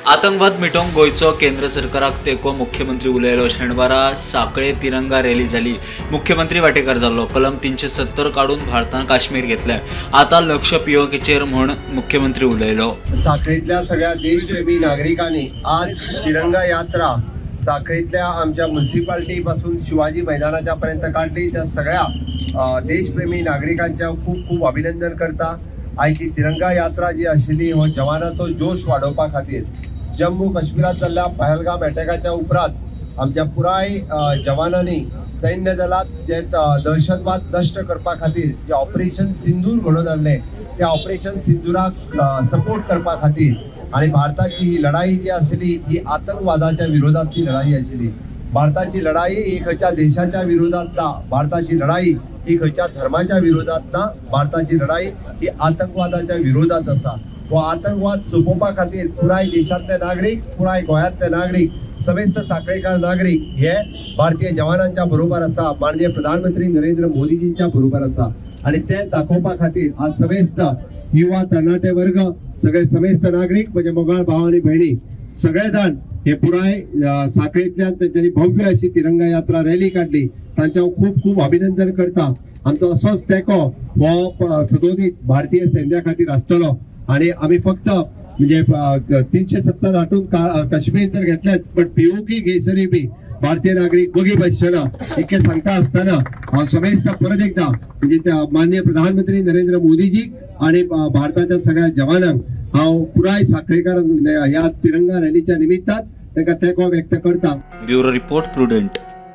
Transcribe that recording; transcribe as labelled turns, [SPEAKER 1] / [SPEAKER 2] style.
[SPEAKER 1] आतंकवाद मिटोवंक गोंयचो केंद्र सरकाराक तेंको, मुख्यमंत्री उलयलो. शेनवारा साखळे तिरंगा रॅली जाली, मुख्यमंत्री वांटेकार जाल्लो. कलम 370 काडून भारतान काश्मीर घेतलें, आतां लक्ष पीओकेचेर म्हूण मुख्यमंत्री उलयलो.
[SPEAKER 2] साखळीतल्या सगळ्या देशप्रेमी नागरिकांनी आज तिरंगा यात्रा साखळीतल्या आमच्या म्युन्सिपाल्टी पासून शिवाजी मैदानाच्या पर्यंत काडली. त्या सगळ्या देशप्रेमी नागरिकांच्या खूब खूब अभिनंदन करता. आयची तिरंगा यात्रा जी आशिल्ली, हो जवानाचो जोश वाडोवपा खातीर, जम्मू काश्मीरात जाल्ल्या पहलगाम अटॅकाच्या उपरांत आमच्या पुराय जवानांनी सैन्य दलात जे दहशतवाद नश्ट करपा खातीर जे ऑपरेशन सिंदूर घडोवन हाडलें, त्या ऑपरेशन सिंदूराक सपोर्ट करपा खातीर आणि भारताची ही लढाई जी आसली, ही आतंकवादाच्या विरोधातली लढाई आशिल्ली. भारताची लढाई ही खंयच्या देशाच्या विरोधात ना, भारताची लढाई ही खंयच्या धर्माच्या विरोधात ना, भारताची लढाई ही आतंकवादाच्या विरोधात आसा. हो आतंकवाद सोंपोवपा खातीर पुराय देशांतले नागरीक, पुराय गोंयांतले नागरीक, समेस्त साखळेकार नागरीक हे भारतीय जवानांच्या बरोबर आसा, माननीय प्रधानमंत्री नरेंद्र मोदीजींच्या बरोबर आसा आणि ते दाखोवपा खातीर आज समेस्त युवा तरणाटे वर्ग, सगळे समेस्त नागरीक, म्हणजे मोगाळ भाव आणि बहिणी, सगळे जाण हे पुराय साखळींतल्यान तेंच्यांनी भव्य अशी तिरंगा यात्रा रॅली काडली. तांचे हांव खूब खूब अभिनंदन करता. आमचो असोच तेंको हो सदोदीत भारतीय सैन्या खातीर आसतलो आणि आमी फक्त म्हणजे 370 हाटून काश्मीर तर घेतलेच, पण पीओके घेसरी बी भारतीय नागरीक वगी बसचे ना, इतकें सांगता आसतना हांव समेस्त परत एकदा म्हणजे त्या माननीय प्रधानमंत्री नरेंद्र मोदीजी आणि भारताच्या सगळ्या जवानांक हांव पुराय साखळेकार ह्या तिरंगा रॅलीच्या निमित्तान तांकां तेंको व्यक्त करता.
[SPEAKER 1] Bureau report, prudent.